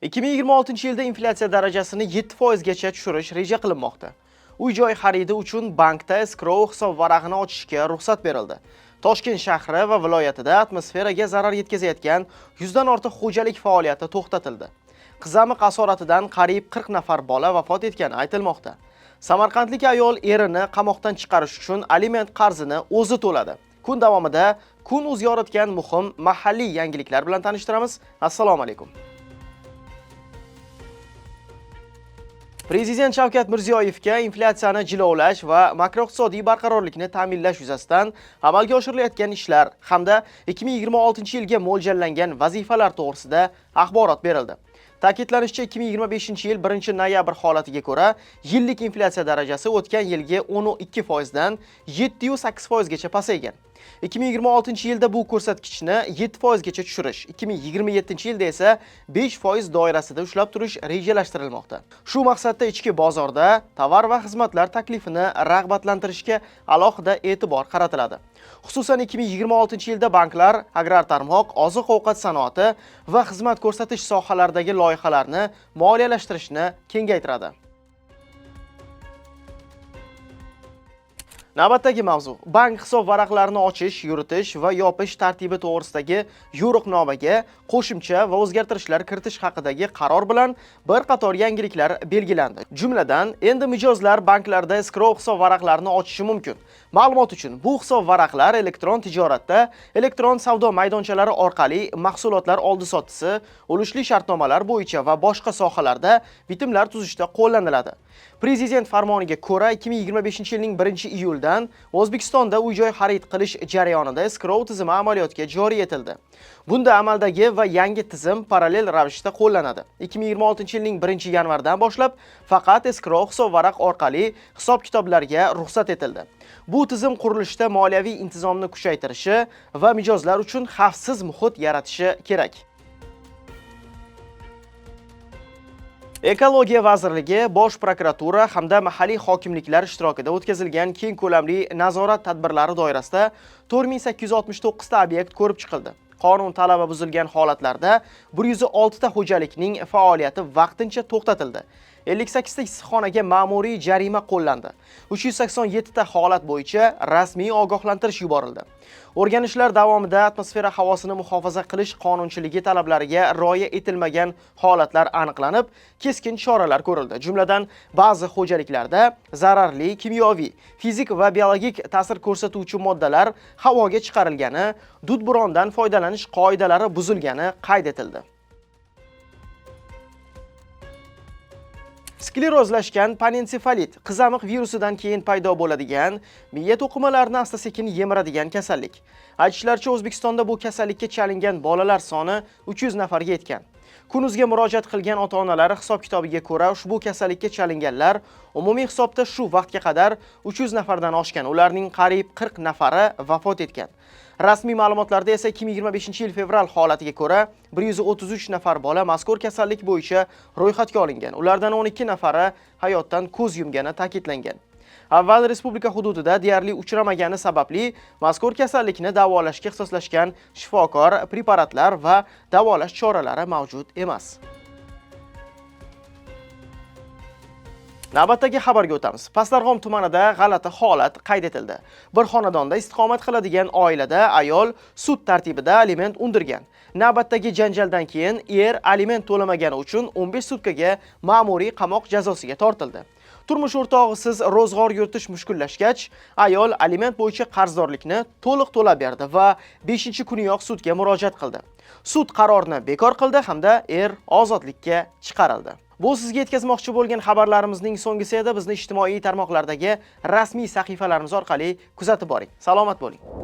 2026-yilda inflyatsiya darajasini 7% gacha tushirish reja qilinmoqda. Uy-joy xaridi uchun bankda eskrou hisob varag'ini ochishga ruxsat berildi. Toshkent shahri va viloyatida atmosferaga zarar yetkazayotgan 100 dan ortiq xo'jalik faoliyati to'xtatildi. Qizamiq asoratidan qariyb 40 nafar bola vafot etgani aytilmoqda. Samarqandlik ayol erini qamoqdan chiqarish uchun aliment qarzini o'zi to'ladi. Kun davomida Kun.uz yoritgan muhim mahalliy yangiliklar bilan tanishtiramiz. Assalomu alaykum. Prezident Shavkat Mirziyoyevga inflyatsiyani jilovlash va makroiqtisodiy barqarorlikni ta'minlash yuzasidan amalga oshirilayotgan ishlar hamda 2026-yilga mo'ljallangan vazifalar to'g'risida axborot berildi. Ta'kidlanishicha, 2025-yil 1-noyabr holatiga ko'ra, yillik inflyatsiya darajasi o'tgan yilgi 10.2% dan 7.8% gacha pasaygan. 2026-yilda bu ko'rsatkichni 7% gacha tushirish, 2027-yilda esa 5% doirasida ushlab turish rejalashtirilmoqda. Shu maqsadda ichki bozorda tovar va xizmatlar taklifini rag'batlantirishga alohida e'tibor qaratiladi. Xususan, 2026-yilda banklar, agrar tarmoq, oziq-ovqat sanoati va xizmat ko'rsatish sohalaridagi loyihalarni moliyalashtirishni kengaytiradi. Navbatdagi mavzu: bank hisob varaqlarini ochish, yuritish va yopish tartibi to'g'risidagi yo'riqnomaga qo'shimcha va o'zgartirishlar kiritish haqidagi qaror bilan bir qator yangiliklar belgilandi. Jumladan, endi mijozlar banklarda eskrou hisob varaqlarini ochishi mumkin. Ma'lumot uchun, bu hisob varaqlar elektron tijoratda elektron savdo maydonchalari orqali mahsulotlar oldi-sotdisi, ulushli shartnomalar bo'yicha va boshqa sohalarda bitimlar tuzishda qo'llaniladi. Prezident farmoniga ko'ra, 2025-yilning 1-iyuldan O'zbekistonda uy-joy xarid qilish jarayonida eskrou tizimi amaliyotga joriy etildi. Bunda amaldagi va yangi tizim parallel ravishda qo'llanadi. 2026-yilning 1-yanvardan boshlab faqat eskrou hisob varaq orqali hisob-kitoblarga ruxsat etildi. Bu tizim qurilishda moliyaviy intizomni kuchaytirishi va mijozlar uchun xavfsiz muhit yaratishi kerak. Ekologiya vazirligi, Bosh prokuratura hamda mahalliy hokimliklar ishtirokida o'tkazilgan keng ko'lamli nazorat tadbirlari doirasida 4869 ta obyekt ko'rib chiqildi. Qonun talabi buzilgan holatlarda 106 ta xo'jalikning faoliyati vaqtincha to'xtatildi. 58 ta issiqxonaga ma'muriy jarima qo'llandi. 387 ta holat bo'yicha rasmiy ogohlantirish yuborildi. O'rganishlar davomida atmosfera havosini muhofaza qilish qonunchiligi talablariga rioya etilmagan holatlar aniqlanib, keskin choralar ko'rildi. Jumladan, ba'zi xo'jaliklarda zararli kimyoviy, fizik va biologik ta'sir ko'rsatuvchi moddalar havoga chiqarilgani, dudburondan foydalanish qoidalari buzilgani qayd etildi. Sklerozlashgan panensefalit qizamiq virusidan keyin paydo bo'ladigan, miya to'qimalarini asta-sekin yemiradigan kasallik. Aytishlaricha, O'zbekistonda bu kasallikka chalingan bolalar soni 300 nafarga yetgan. Kun.uzga murojaat qilgan ota-onalari hisob-kitobiga ko'ra, ushbu kasallikka chalinganlar umumiy hisobda shu vaqtga qadar 300 nafardan oshgan. Ularning qariyb 40 nafari vafot etgan. Rasmiy ma'lumotlarda esa 2025-yil fevral holatiga ko'ra 133 nafar bola mazkur kasallik bo'yicha ro'yxatga olingan. Ulardan 12 nafari hayotdan ko'z yumgani ta'kidlangan. Avval respublika hududida deyarli uchramagani sababli mazkur kasallikni davolashga ixtisoslashgan shifokor, preparatlar va davolash choralari mavjud emas. Navbatdagi xabarga o'tamiz. Pastdarg'om tumanida g'alati holat qayd etildi. Bir xonadonda istiqomat qiladigan oilada ayol sud tartibida aliment undirgan. Navbatdagi janjaldan keyin er aliment to'lamagani uchun 15 sutkaga ma'muriy qamoq jazosiga tortildi. Turmush o'rtog'isiz ro'zg'or yuritish mushkullashgach, ayol aliment bo'yicha qarzdorlikni to'liq to'lab berdi va 5-kuniyoq sudga murojaat qildi. Sud qarorni bekor qildi hamda er ozodlikka chiqarildi. Bu sizga yetkazmoqchi bo'lgan xabarlarimizning so'nggisi edi. Bizni ijtimoiy tarmoqlardagi rasmiy sahifalarimiz orqali kuzatib boring. Salomat bo'ling.